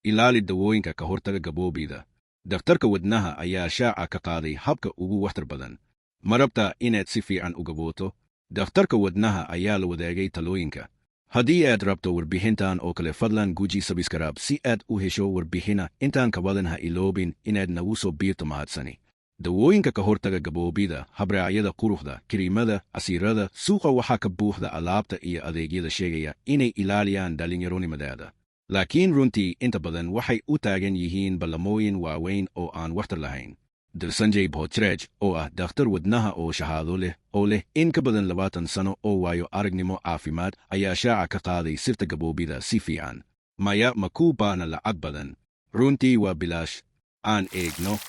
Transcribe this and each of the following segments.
Ilaali dawooyinka ka hortaga gaboobida. Dhakhtarka wadnaha ayaa shaaca ka qaaday habka ugu waxtar badan. Ma rabtaa inaad si fiican u gabooto? Dhakhtarka wadnaha ayaa la wadaagay talooyinka. Haddii aad rabto warbixintan oo kale, fadlan guji subscribe si aad u hesho warbixina intaan kabadan. Ha iloobin inaad nagu soo biirto. Mahadsani. Dawooyinka ka hortaga gaboobida, habraacyada quruxda, kiriimada, casiirada, suuqa waxaa ka buuxda alaabta iyo adeegyada sheegaya inay ilaaliyaan dhallinyaronimadaada. Laakiin runtii inta badan waxay u taagan yihiin ballamooyin waaweyn oo aan waxtar lahayn. Dr Sanjay Bhojraj, oo ah dhakhtar wadnaha oo shahaado leh oo leh in ka badan 20 sano oo waayo aragnimo caafimaad, ayaa shaaca ka qaaday sirta gaboobida si fiican. Maya, ma kuu baahna lacag badan. Runtii waa bilaash. Aan eegno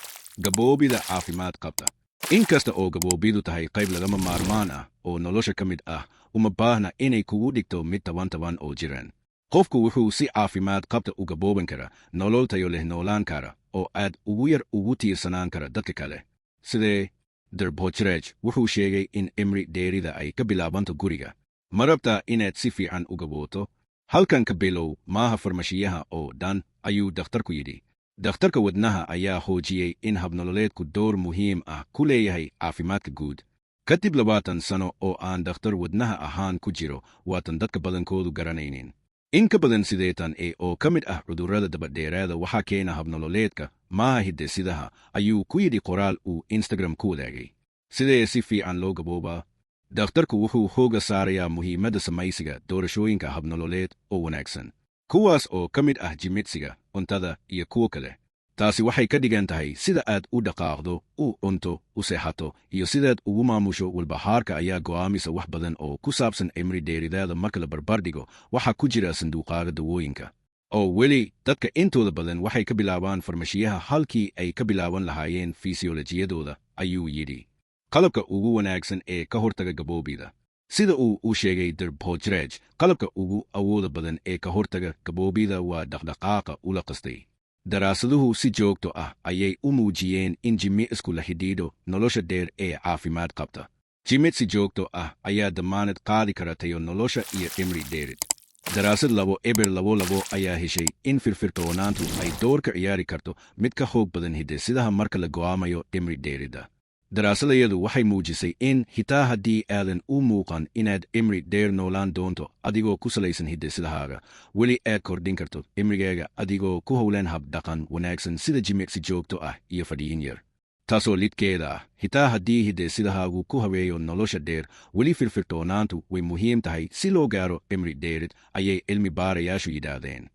gaboobida caafimaad qabta. Inkasta oo gaboobidu tahay qayb lagama maarmaan ah oo nolosha ka mid ah, uma baahna inay kugu dhigto mid toban toban oo jiran. Qofku wuxuu si caafimaad qabta u gabooban kara, nolol tayo leh noolaan kara, oo aad ugu yar ugu tiirsanaan kara dadka kale. Sidee? Dr Bhojraj wuxuu sheegay in cimri dheerida ay ka bilaabanto guriga. Ma rabtaa inaad si fiican u gabooto? Halkan ka bilow, maaha farmashiyaha oo dhan, ayuu dhakhtarku yidhi. Dhakhtarka wadnaha ayaa xoojiyey in habnololeedku door muhiim ah ku leeyahay caafimaadka guud. Kadib 20 sano oo aan dhakhtar wadnaha ahaan ku jiro, waatan dadka badankoodu garanaynin. In ka badan 80 e oo ka mid ah cudurrada dabadheeraada waxaa keena habnololeedka, maaha hidde-sidaha, ayuu ku yidhi qoraal uu Instagram ku wadaagay. Sidee si fiican loo gaboobaa? Dhakhtarku wuxuu xooga saarayaa muhiimadda samaysiga doorashooyinka habnololeed oo wanaagsan, kuwaas oo ka mid ah jimicsiga, cuntada iyo kuwo kale. Taasi waxay ka dhigan tahay sida aad u dhaqaaqdo, u cunto, u seexato iyo sidaad ugu maamusho walbahaarka ayaa go'aamisa wax badan oo ku saabsan cimri dheeridaada marka la barbardhigo waxa ku jira sanduuqaaga dawooyinka. Oo weli dadka intooda badan waxay ka bilaabaan farmashiyaha halkii ay ka bilaaban lahaayeen fiisiyolojiyadooda, ayuu yidhi. Qalabka ugu wanaagsan ee ka hortaga gaboobida. Sida uu u sheegay Dr Bhojraj, qalabka ugu awooda badan ee ka hortaga gaboobida waa dhaqdhaqaaqa ula qastay. Daraasaduhu si joogto ah ayay u muujiyeen in jimicsigu la xidhiidho nolosha dheer ee caafimaad qabta. Jimicsi joogto ah ayaa damaanad qaadi kara tayo nolosha iyo cimri dheerid. Daraasad 2022 ayaa heshay in firfircoonaantu ay door ka ciyaari karto mid ka xoog badan hidde-sidaha marka la go'aamayo cimri dheeridda. Daraasadayadu waxay muujisay in xitaa haddii aadan u muuqan inaad cimri dheer noolaan doonto adigoo ku salaysan hidde-sidahaaga, weli aad kordhin karto cimrigaaga adigoo ku howlan hab dhaqan wanaagsan sida jimicsi joogto ah iyo fadhiyin yar. Taasoo lidkeeda ah, xitaa haddii hidde-sidahaagu ku habeeyo nolosha dheer, weli firfircoonaantu way muhiim tahay si loo gaaro cimri dheerid, ayay cilmi baarayaashu yidhaahdeen.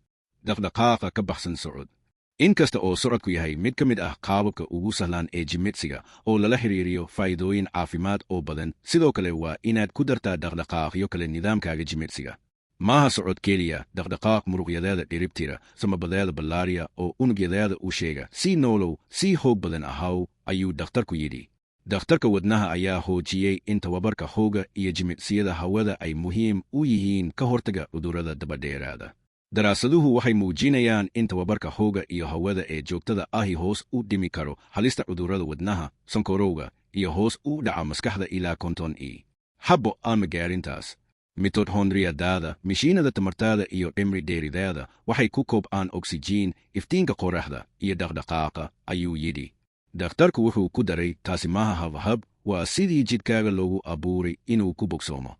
Dhaqdhaqaaqa ka baxsan socod. Inkasta oo socodku yahay mid ka mid ah qaababka ugu sahlan ee jimicsiga oo lala xiriiriyo faa'iidooyin caafimaad oo badan, sidoo kale waa inaad ku dartaa dhaqdhaqaaqyo kale nidaamkaaga jimicsiga. Maaha socod keliya, dhaqdhaqaaq muruqyadaada dhiribtira, sambabadaada ballaariya oo unugyadaada u sheega sii noolow, sii xoog badan ahaw, ayuu dhakhtarku yidhi. Dhakhtarka wadnaha ayaa xoojiyey in tababarka xooga iyo jimicsiyada hawada ay muhiim u yihiin ka hortaga cudurrada dabadheeraada. Daraasaduhu waxay muujinayaan in tababarka xooga iyo hawada ee joogtada ahi hoos u dhimi karo halista cudurrada wadnaha, sonkorowga iyo hoos u dhaca maskaxda ilaa 50 i xabbo ama gaarintaas. Mitochondriyadaada, mishiinada tamartaada iyo cimri dheeridaada, waxay ku kobcaan oksijiin, iftiinka qoraxda iyo dhaqdhaqaaqa, ayuu yidhi. Dhakhtarku wuxuu ku daray, taasi maaha habhab, waa sidii jidhkaaga loogu abuuray inuu ku bogsoomo.